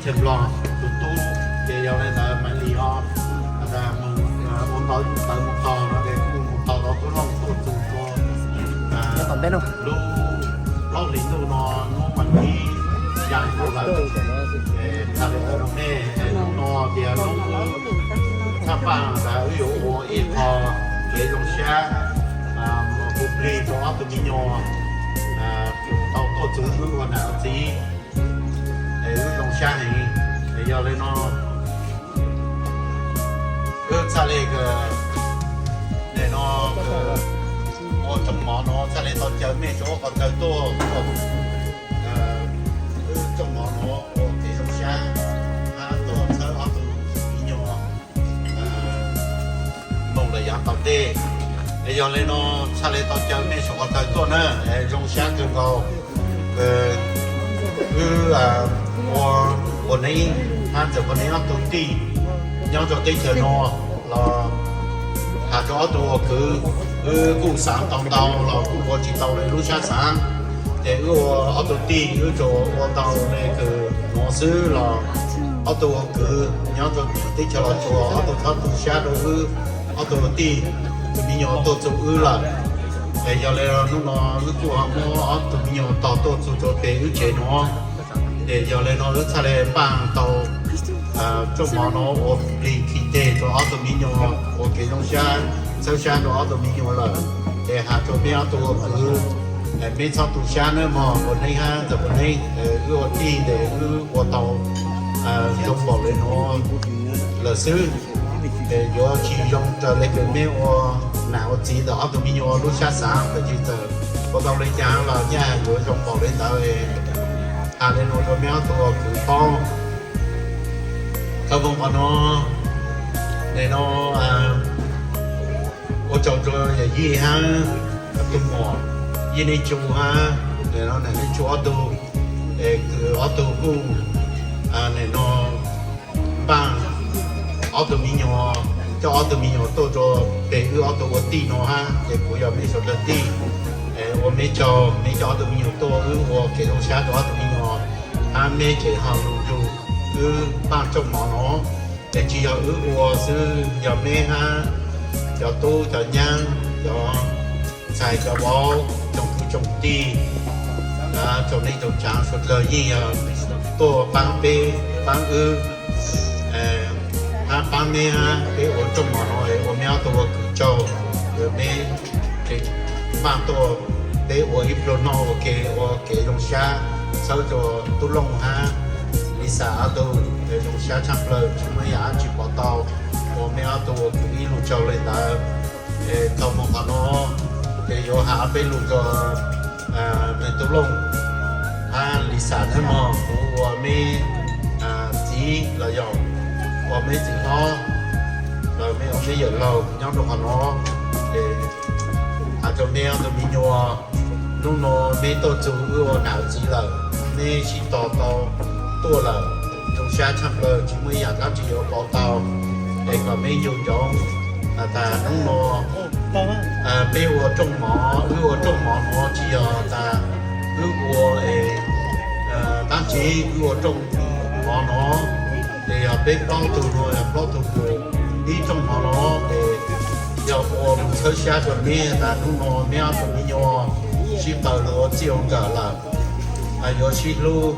Nplog tus tub. Ces yog li ntawd Maiv Lis ho mus ua ntawv mus txog no ces kuj mus tau tau Tub Looj tuaj txug rua lub plaub hlis ntuj no hnub vas thib xya ntuj lawm. Txhaj le ua rua mej hnub no tias hnub txhaj paj tas wb yuav ua ib qho kev zoo sab hu plig rua ob tug me nyuam tau tuaj txug wb ua nam ua txiv, es wb zoo sab heev. Es yog li no wb txhaj le, nim no ua rooj mov no txhaj le tau caw mej rua qhov chaw tuaj ua rooj mov no ua kev zoo sab, hab tuaj txhawb ob tug me nyuam moog lawm yav tom ntej. Es yog li no txhaj le tau caw mej saum qhov chaw tuaj na, zoo sab kawg nkaus. Wb ua Puas Neeb hab Ntxawm Puas Neeb ob tug tij nyob rua teb chaws no los has rua ob tug ua kwv, wb kuj xaav tau ntau los kuj ua tsis tau le lub sab xaav. Ces wb ua ob tug tij wb tsuas ua ntau le kws nuav xwb los ob tug ua kwv nyob rua teb chaws Los Tsuas ob tug txhob tu sab rua wb ob tug tij, tus me nyuam tuaj txug wb lawm. Es yog li hnub no wb kuj ho muab ob tug me nyuam tog tuaj txug rua peg wb tsev nuav. Ces yog li no wb txhaj le npaaj tau rooj mov no ua plig khi teg rua ob tug me nyuam ua kev zoo sab, txhawb sab rua ob tug me nyuam lawm. Es has rua meb ob tug ua kwv, meb txhob tu sab nawb mog, Puas Neeb hab Ntxawm Puas Neeb, wb ua tij tes wb ua tau zoo npaum le nuav lawm xwb. Es yuav tsis zoo raws le kws meb ua nam ua txiv ntawm ob tug me nyuam lub sab xaav, tab sis txawm ua tau le caag los nyaj yuav zoo npaum le ntawd. Has le nuav rua meb ob tug ua kwv paub. Thaum moog qhov no, nim no ua tsaug rua yawm yij hab tus muam Yij Neej Tsu hab nim no Neej Tsu ob tug, es kws ob tug kuj nim no npaaj ob tug me nyuam, coj ob tug me nyuam tuaj rua peg wb ob tug ua tij no hab, ces kuv yog meb suav dlawg tij. Ua meb tsaug, meb coj ob tug me nyuam tuaj wb ua kev zoo sab rua ob tug me nyuam, hab meb tseem ho lug nrug wb npaaj rooj mov no. Es tsis yog wb ua xwb, yog meb hab cov tub cov nyaab, cov ntxhais cov vauv, tsoom kwv tsoom tij, tsoom neej tsoom tsaav suav dlawg yeej yog tuaj paab peb, paab wb, hab paab meb hab peb ua rooj mov no, ua meb ob tug ua kwv tsaug. Meb tseem npaaj tuaj peb ua ib pluag noj ua ke, ua kev zoo sab, txhawb rua Tub Looj hab Lisa ob tug zoo sab tshaaj plawg, tsis muaj ib yaam dlaab tsi pov tau. Ua meb ob tug ua kwv ib lug tsaug le ntawd. Thaum moog qhov no, ces yuav has peb lug rua Tub Looj hab Lisa nawb mog, kuv ua meb txiv los yog ua meb txiv hlob, los meb ua meb yawm laug nyob rua qhov no. Ces has rua meb ob tug me nyuam, hnub no meb tuaj txug wb ua nam txiv lawm, meb sib tos tau tuaj lawm, zoo sab tshaaj plawg tsis muaj ib yaam dlaab tsi yuav pov tau. Es kom meb nco ntsoov has tas hnub no peb ua rooj mov, wb ua rooj mov no tsis yog tas wb ua dlaab tsi, wb ua rooj mov no ces yog peb plaub tug no yog plaub tug kws ib rooj mov no, ces yog ua mus txhawb sab rua meb tas hnub no meb ob tug me nyuam sib tawm lug ua txij ua nkawm lawm, yuav sib hlub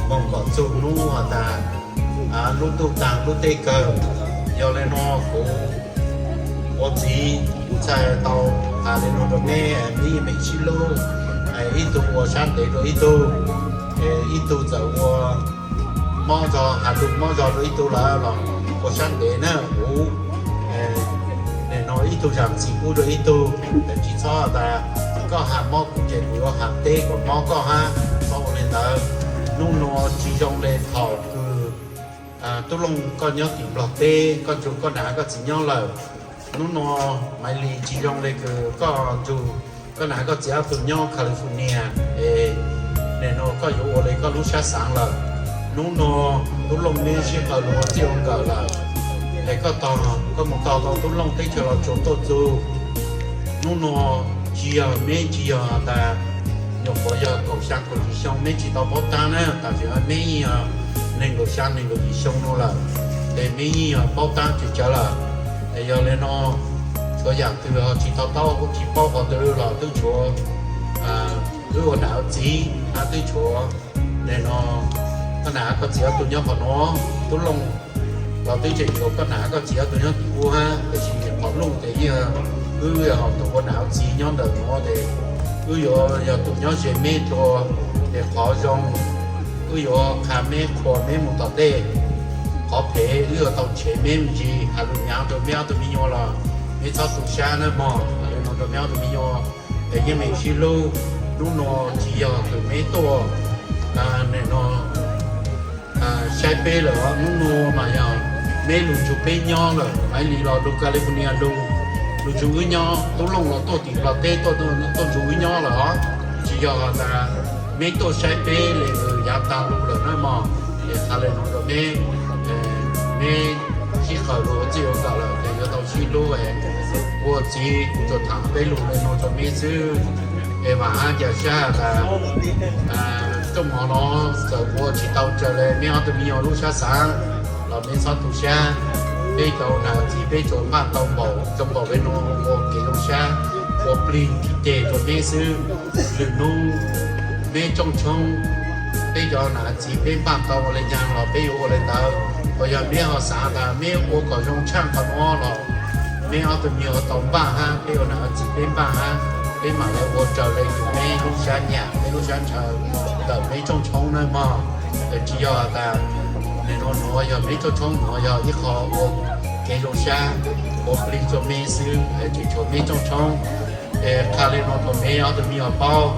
moog kom txug hnub has tas lub ntuj taag lub teb kawg. Yog le no kuv ua txiv kuv txhais tau has le no rua meb, meb yeej meem sib hlub, ib tug ua sab ntev rua ib tug, ib tug txawm ua mob zog, has lug mob zog rua ib tug lawm los ua sab ntev na kuv. Nim no ib tug zam txim pub rua ib tug, tsis txhob tas koj has mob kuv ces kuv yuav has teb kom mob koj hab, txhob ua le ntawd. Hnub nua tsis zoo le thaum kws Tub Looj koj nyob tim Nplog teb, koj nrug koj nam koj txiv nyob lawm. Hnub nua Maiv Lis tsis zoo le kws koj nrug koj nam koj txiv ob tug nyob California, es nim no koj yuav ua le koj lub sab xaav lawm. Hnub nua Tub Looj meb sib qawm lug ua txij ua nkawm lawm, es koj tog, koj mus tog tau Tub Looj teb chaws Los Tsuas tuaj txug. Hnub nua tsis yog meb tsis yog tas nyuam qhuav yog kaum xya kaum yim xyoo meb tsis tau paub taab na, tam sim no meb yog nees nkaum xya nees nkaum yim xyoo no lawm, ces meb yeej yog paub tab tsis tsawv lawm. Es yog li no, tshuav yam twg ho tsis to taub tsis paub qhov twg los twb tshuav wb ua nam ua txiv hab twb tshuav nim no koj nam koj txiv ob tug nyob qhov no, Tub Looj los twb tseem tshuav koj nam koj txiv ob tug nyob tim ub hab, tiam sis qhov luj ces yeej wb yog tus ua nam ua txiv nyob ntawm no ces wb yuav yog tus nyob ze meb dua, ces qhov zoo wb yuav qha meb qhuas meb mus tom ntej, qhov phem wb yuav tau tshev meb me ntsis. Has lus nyav rau meb ob tug me nyuam los meb txhob tu sab nawb mog. Has li no rau meb ob tug me nyuam, es yeej meem sib hlub. Hnub no tsis yog tus meb tuaj nim no saib peb lawm, hnub no mas yog meb lug nrug peb nyob lawm. Maiv Lis los lug California lug, lug nrug wb nyob, Tub Looj los tuaj tim Nplog teb tuaj nrug wb nyob lawm os. Tsis yog has tas meb tuaj saib peb le yav tag lug lawm na mog. Es has le nuav rau meb, meb sib qawm lug ua txij ua nkawm lawm ces yuav tau sib hlub. Ua txiv kuv tsuas tham peb lug le nuav rau meb xwb. Es vam hab ca sab has tas rooj mov no txawm ua tsis tau raws le meb ob tug me nyuam lub sab xaav los meb txhob tu sab. Peb cov nam txiv peb tsuas npaj tau npaum zoo npaum le nuav ua kev zoo sab, ua plig ntsis ceg rua meb xwb. Lwm nub meb tsooj tshoob, peb cov nam txiv peb npaj tau ua le caag los peb yuav ua le ntawd. Thaum yog meb ho xaav tas meb ua kom zoo tshaj qhov nuav los meb ob tug me nyuam tau npaj hab, peb ua nam txiv peb npaj hab, peb mam le ua raws le kws meb lub sab nyam meb lub sab ntshaw ntawm meb tsooj tshoob nawb mog. Es tsis yog tas nim no nuav yog meb tsooj tshoob, nuav yog ib qho ua kev zoo sab, ua plig rua meb xwb, tsis tshuav meb tsooj tshoob. Es qha le nuav rua meb ob tug me nyuam paub.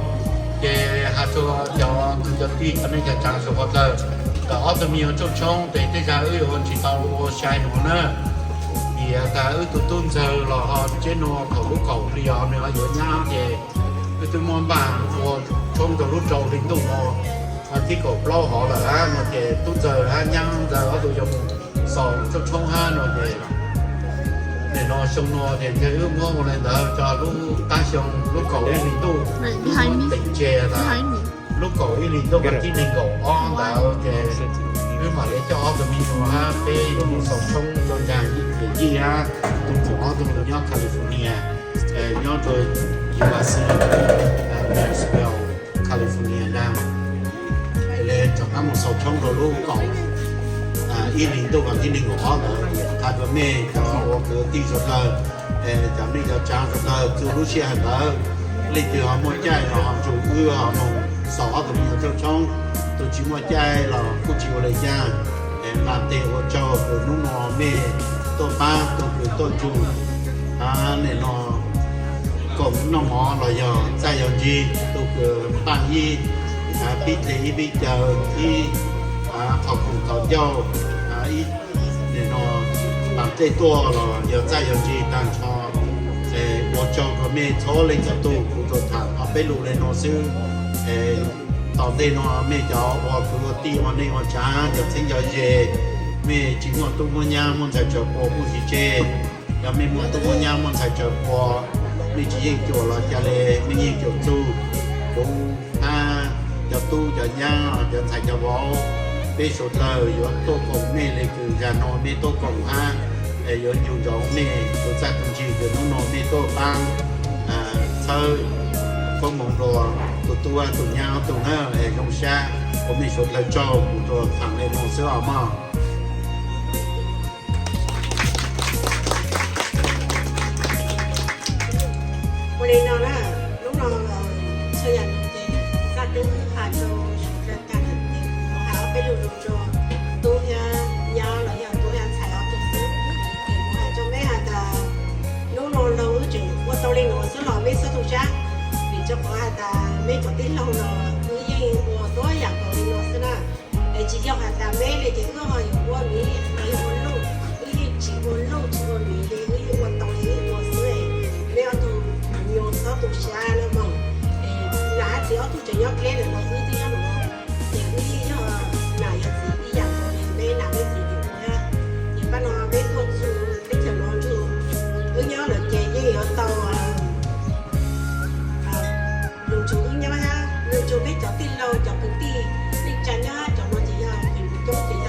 Ces has rua cov kwv cov tij cov neej cov tsaa saum huab tais, thaum ob tug me nyuam tsooj tshoob ces tej zag wb yuav ua tsis tau ua sai nuav na. Vim has tas wb tug tub ntxawg los ho tsiab nuav thaum lub kaum hli os nws ho yuav nyab ces wb twb muab npaj ua tshoob rau lub rau hli ntuj no, thib kaum plaub hov lawm hab no ces tub ntxawg hab nyab ntxawg ob tug yuav mus xaus tsooj tshoob hab no ces nim no xyoo no ces ntshe wb muab ua le ntawd tso lub qab xyoo lub kaum ib hli ntuj, wb muab teem tseg tas lub kaum ib hli ntuj vas thib nees nkaum ob ntawd ces wb mam li coj ob tug me nyuam hab peb yuav mus xaus tshoob rau nraag yij hab tus muam ob tug nyob California, nyob rua U S, California nraag. Le rov qab mus xaus tshoob rau lub kaum ib hli ntuj vas thib nees nkaum ob ntawd. Qha rua mej cov ua kwv tij suav dlawg, cov neej cov tsaa suav dlawg txuj lub sij hawm ntawd, leej twg ho muaj caij los ho nrug wb ho mus xaus ob tug me nyuam tsooj tshoob. Tus tsis muaj caij los kuj tsis ua le caag, nqaa tes ua tsaug kws hnub no mej tuaj paab, tus kws tuaj nrug nim no koom noj mov los yog txaij yog ntsig, tus kws npaaj ib pib tes ib pib caw ib qho khoom tau ncauj, ib nim no paam dlej tuaj los yog txaij yog ntsig taag nrho. Ua tsaug rua mej txhua leej txhua tug, kuv tsuas tham ob peb lus le no xwb. Tom ntej no mej cov ua kwv ua tij ua neej ua tsaa cov txheeb cov ze, mej tsis muaj tub muaj nyab muaj ntxhais tsawg puas kuj tsis tseg. Yog mej muaj tub muaj nyab muaj ntxhais tsawg puas, mej tsis yeej cuam los ca le mej yeej cuam txuj. Kuv hab cov tub cov nyab cov ntxhais cov vauv, peb suav dlawg yuav tuaj koom mej le kws zag no mej tuaj koom hab, yuav nyug nrug mej tus txaij tus ntsim kws hnub no mej tuaj paab txhawb koob hmoov rua tus tub tus nyab ob tug na. Zoo sab ua mej suav dlawg tsaug, kuv tsuas tham le no xwb os mog. Ua le no na, hnub no txhua yam ces txaj dub ha rau suav dlawg tag lawm ces kuv has ob peb lus lus rua tub thiab nyab los yog tub thiab ntxhais ob tug xwb. Ces kuv has rua mej has tas hnub no laug wb tseem ua tau le nuav xwb los mej txhob tu sab, vim rua qhov has tas mej cov tij laug los wb yeej ua tuab yam nkaus le nuav xwb na. Es tsis yog has tas mej le ces wb ho yuav ua miv los yog ua luj, wb yeej tsis ua luj tsis ua miv le, wb yeej ua tau le wb ua xwb. Mej ob tug nyuas txhob tu sab na mog. Es nam hab txiv ob tug tseem nyob dleb lawm los wb twb nyob nuav, ces wb yeej yog nam yog txiv ib yam nkaus li mej nam mej txiv li ua. Ces pab no peb tuaj txug teb chaws nuav nrug wb nyob lawm ces yeej yuav tau lug nrug wb nyob hab lug nrug peb cov tij laug cov kwv tij neej tsaa nyob. Cov nuav ces yog feem coob ces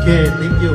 Thank you.